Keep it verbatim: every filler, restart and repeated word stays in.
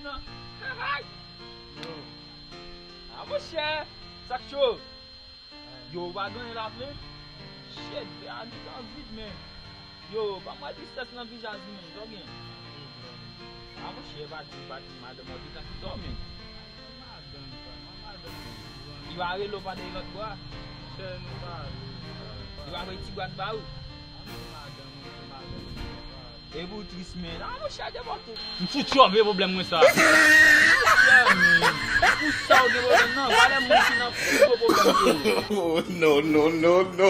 Hey! Yo. Ah, monchè, sa k cho? Yo, ou pa genyen la menm? Shit, a mitan vid, men. Yo, ban mwen tristès nan vizaj ou, men. Sa w gen? Ah, monchè, pa di, pa di, madanm ou gentan kite w, men. Li pa rele w pa de lòt bra? Li pa voye ti bra ba ou? E pou tris, men. Ah, monchè, de bò tou. M fout chòve pwoblèm mwen sa. Monchè, men. Pou sa ou gen pwoblèm nan, valè moun ki nan pi gwo pwoblèm ke ou. Oh, no, no, no, no.